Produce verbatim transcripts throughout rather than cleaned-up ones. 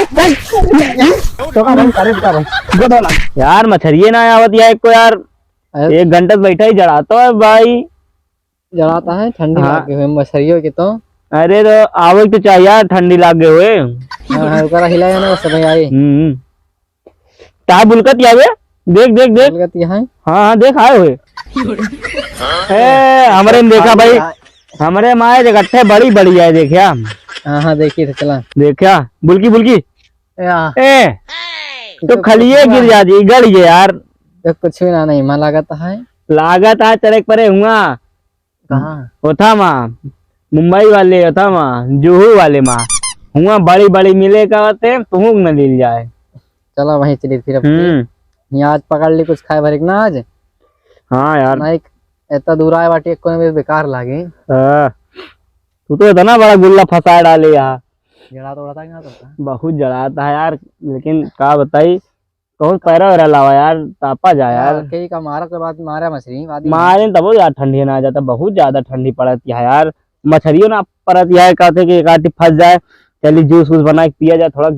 तो का भाई, अरे का भाई, गोदो लाग। यार, मछरिये ना आवत या एको यार। अरे। एक घंटा से बैठा ही जड़ाता है भाई। जड़ाता है, ठंडी हाँ। लाग गई हुई मछरियों की तो। अरे तो आवे तो चाहिए यार, ठंडी लाग गई हुए। हाँ, हाँ, ओकरा हिलाया ना, सब आई। हम्म। ता बुलकत या बे? देख, देख, देख। बुलकत या है? हाँ, हाँ, देख आए हुए। ए, हमरे में देखा भाई, हमरे माए जगट्ठे बड़ी बड़ी है, देखिया। हाँ, हाँ, देखिए तो चला। देखिया, बुलकी, बुलकी। या। ए, तो तो खलिए कुछ गिर ना। जा जी, गड़ गए यार। तो कुछ भी ना नहीं, माँ लागत है। लागत है, चले परे हुआ। कहाँ? ओथा मा, मुंबई वाले ओथा मा, जुहू वाले मा, हुआ बड़ी बड़ी मिले का होते, तुहूँ न लील जाए। चला वहीं चली फिर अब। हम्म। यहाँ आज पकड़ ली कुछ खाए भरे के ना आज। हाँ यार। नहीं, इतना दूर आए बाटी, एको में बेकार लागे। हाँ। तू तो इतना बड़ा गुल्ला फंसा डाले यहाँ। जड़ा तो उड़ाता ही ना करता। बहुत जड़ाता है यार, लेकिन का बताई, कहूँ पैरा वैरा लावा यार, तापा जा यार। हाँ, कई का मारा के बाद मारा मछली, बाद में मारे तबो यार ठंडी ना जाता, बहुत ज्यादा ठंडी पड़त है यार। मछरियों ना पड़त है, कहते कि एक आधी फंस जाए, चली जूस वूस बना के पिया जाए, थोड़ा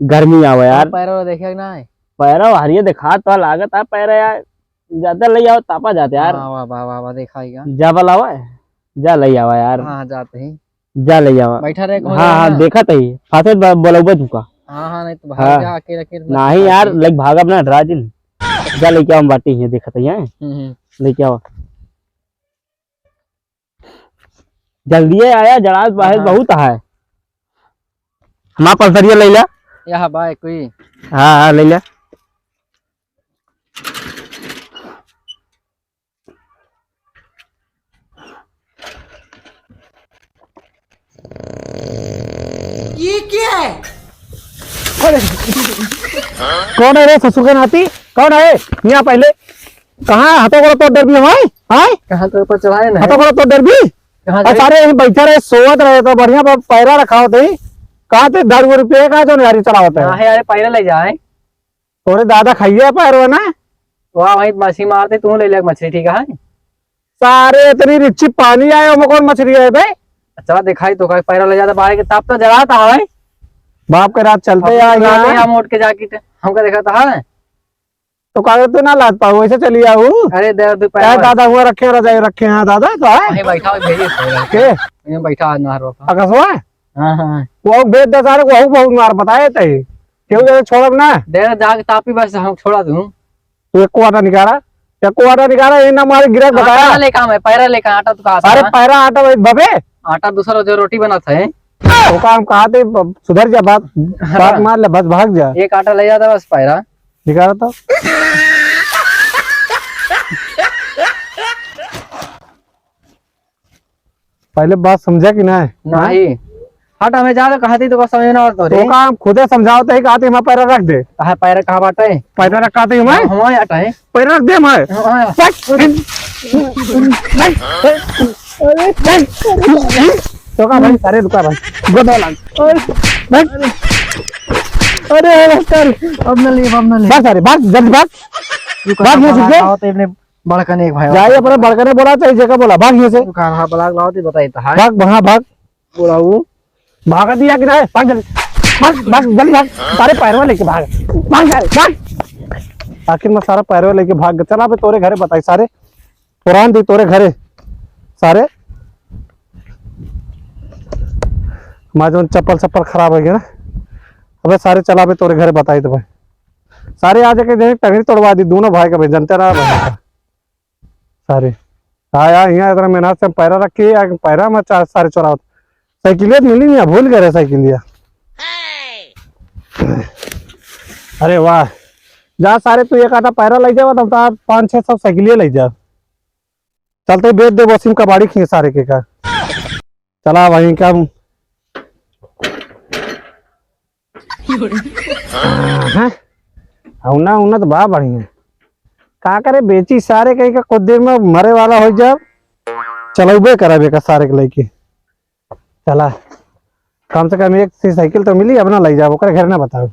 गर्मी आवे यार। पैरा वाला देखे कि ना है? पैरा हरिये देखा तो लागत है पैरा यार, ज्यादा ले आओ तापा जाते यार। हाँ, वाह, वाह, वाह, वाह, देखा ही का? जा बलावा, जा ले आवा यार। हाँ, जाते ही। जा ले आवा। बैठा रहे, कौन हाँ, हाँ, ना? देखत ही। फांसे ब-, बोलौबे तुका। हाँ, हाँ, नहीं तो भाग हाँ। जा, अकेले, अकेले मत नहीं भाग यार, जा। लेके भागब ना, डरा जिन। जा लेके आवा, हम बाटी ही, देखत ही, हैं? हम्म, हम्म। लेके आवा। जल्दी आया, जड़ास बाहर हाँ। बहुत है। हमार पल्सरिया ले ला। यहाँ बा कोई। हाँ, हाँ, ले ला। ये क्या है? अरे, कौन है रे ससुर के नाती? कौन है? यहाँ पहले कहाँ हाथों को तो डर भी हमारे? हाँ? कहाँ तो ऊपर चढ़ाए ना? हाथों को तो डर भी? कहाँ और चढ़े? सारे यहीं बैठे रहे, सोवत रहे तो बढ़िया प-, पैरा रखा होते ही। कहाँ ते दारू वारू पिए, कहाँ जो नारी चढ़ावत है? हाँ, है यार, पैरा ले जाए। तोरे दादा खाइए पैर हो ना? वाह भाई, मछली मारते, तू ले ले मछली, ठीक है? सारे इतनी रिच्ची पानी आए, ओमे कौन मछली है बे? अच्छा, दिखाई तो का पैरा ले जाता, बाहर के ताप तो जलाता है भाई। बाप के रात चलते हम आ तो गया। हम उठ के जाके ते-, हमका देखा था, हाँ? तो कागज तो ना लाद पाऊ, ऐसे चली आऊ। अरे, दे दो क्या पैरा। दादा हुआ रखे, रजाई रखे हैं दादा, तो है? वहीं बैठा हो, भेजिए इसको। के? वहीं बैठा है नहर पर। आकाशवा? हाँ, हाँ। वो भेज दे सारे को, बहुत मार बताए तई। क्यों जैसे छोड़ब ना? दे, जाके तापी बस, हम छोड़ा दूँ। तू एक आटा निकाला, एक आटा निकाला, ये ना मारे गिरक आटा बताया। ना लेके आवे, पैरा लेके आटा तो कहाँ से अरे आवे? पैरा आटा वही बबे। आटा दूसरा जो रोटी बनाता है। वो काम कहा थे, ब-, सुधर जा बात, हाँ। बात मार ले, बस भाग जा। एक आटा ले जाता बस पैरा। निकाला तो। पहले बात समझा कि ना? नहीं। हट, हमें जा तो कहा थी, तो समझ ना आवत तो रे। तो का हम खुदे समझावत ही, कहा थी, "हमारा पैरा रख दे।" कहा पैरा कहाँ बाटे? पैरा रख, कहा थी, "हमें?" हाँ, हमारे हट है। पैरा रख दे हमारे। हाँ, हाँ। तो का भाई, सारे रुका भाई। गोदा लाग। अरे, अरे, भाई, सारे। अब ना ले, अब ना ले। भाग सारे, भाग, जल्दी भाग। रुका, भाग, यहाँ से भाग, गए। आओ तो इतने बड़कने एक भाई। जाइए अपने बड़कने बोला, चाहे जेका बोला, भाग यहाँ से। कहाँ, हाँ, बलाक लाओ तो बताई तो, हाँ। भाग, हाँ, भाग। बोला वो। भाग दिया कि नहीं? भाग जल्दी। भाग, भाग, जल्दी भाग। सारे पैरवा लेके भाग। भाग जा रे, भाग। आखिर में सारा पैरवा लेके भाग गया। चला अबे तोरे घरे बताई सारे। पुरान दी तोरे घरे। सारे। हमारे जौन चप्पल, चप्पल खराब हो गया ना। अबे सारे चला अबे तोरे घरे बताई तो भाई। सारे आज के दिन टंगड़ी तोड़वा दी दोनों भाई का भाई, जनते रहा भाई। सारे। हाँ यार, यहाँ इतना मेहनत से हम पैरा रखी है, यार, पैरा में चार सारे चोरावत। साइकिलिया तो मिली नहीं, भूल गए रहे साइकिलिया। अरे वाह, जा सारे, तू एक आटा पैरा ले जावा, तब तो आप पाँच छः सौ साइकिलिया ले जा। चलते ही बेच दे वसीम का बाड़ी खींच सारे के का। चला वहीं का हम। हाँ, औना, औना तो बा बढ़िया। का करे, बेची सारे कहीं का, कुछ देर में मरे वाला हो जाब। चलौबे करब एका सारे के लेके। चला, कम से कम एक सी साइकिल तो मिली, अब ना ले जाब, ओकरे घर ना बताओ।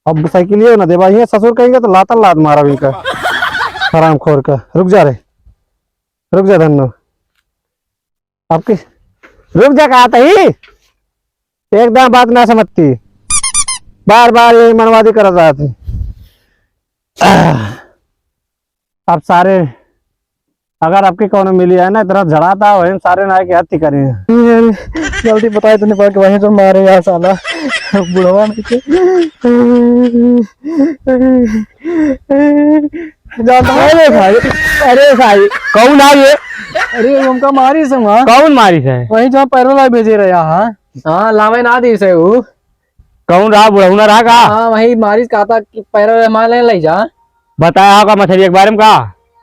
अब साइकिल ये ना देबा, ये ससुर कहेंगे तो लातल लात मारब इनका। हरामखोर का। रुक जा रे, रुक जा धन्नो। आपकी रुक जा, कहा था ही। एकदम बात ना समझती। बार बार यही मनवादी करत रहत है। अब सारे, अगर आपके कौनो मिली है ना, इतना झड़ाता हो, इन सारे नाय के हत्या करें। जल्दी बताए तूने, पा के वहीं तो मारे यार साला बुढ़वा नहीं के। जानता है? अरे भाई, अरे भाई, कौन आ ये? अरे उनका मारी से वहाँ। कौन मारी से? वहीं जहाँ पैरोल भेजे रहे, हाँ। हाँ, लावे ना दी से ऊ। कौन रहा, बुढ़ौना रहा का? हाँ, वही मारिस कहता कि पैरा रे मार ले, ले जा। बताया होगा मछली के बारे में का?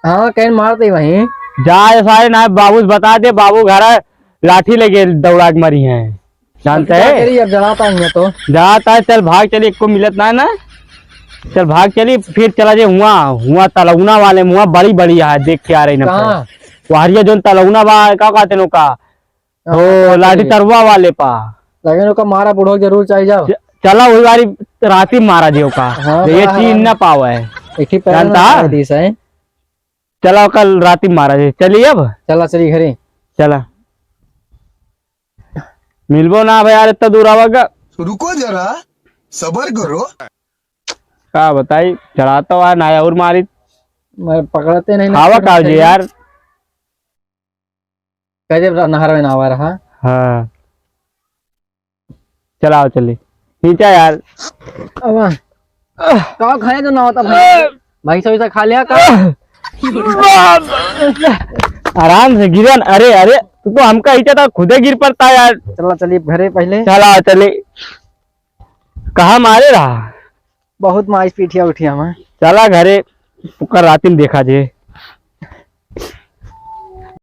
हाँ, कहीं मारते ही वहीं। जा, ये सारे ना बाबू से बता दे, बाबू घर है, लाठी लेके दौड़ा के मरी है, जानते क्या हैं? करी, अब जनाता ही है तो। जाता है, चल भाग चली, एक को मिलत ना है ना, चल भाग चली, फिर चला जे हुआ, हुआ तलौना वाले में, हुआ बड़ी बड़ी है, देख के आ रही ना। कहाँ? वहरिया जोन तलौना बा, का कहते हैं ओका? हाँ, ओ, हाँ, लाठी हाँ। तरुआ वाले पा। लेकिन ओका मारा बुढ़ो जरूर चाहिए जाओ। च-, चला वही वाली राती मारा जे ओका। हाँ, ये हाँ, चीज हाँ। ना पावे। एक ही पैर जानता ना है? दिस है। चला कल राती मारा जे। चलिए अब। चला, चली घरे। चला। मिलबो ना भाई यार, इतना दूर आवा का। रुको जरा, सबर करो। का बताई, चढ़ाता हुआ ना और मारी। मैं पकड़ते नहीं ना, खावा पकड़ते काल जी नहीं। यार। गजब रा-, नहर में नहावा रहा। हाँ। चलाओ चली। खींचा यार। अब का खाए तो ना होता भाई। भाई, सो ऐसा खा लिया का? आराम से गिरन। अरे, अरे, तू तो हमका ही चाहता, खुदे गिर पड़ता यार। चला, चली घरे पहले। चलाओ चली। कहाँ मारे रहा? बहुत माइस पीठिया उठिया में। चला घरे, ओकर राती में देखा जे।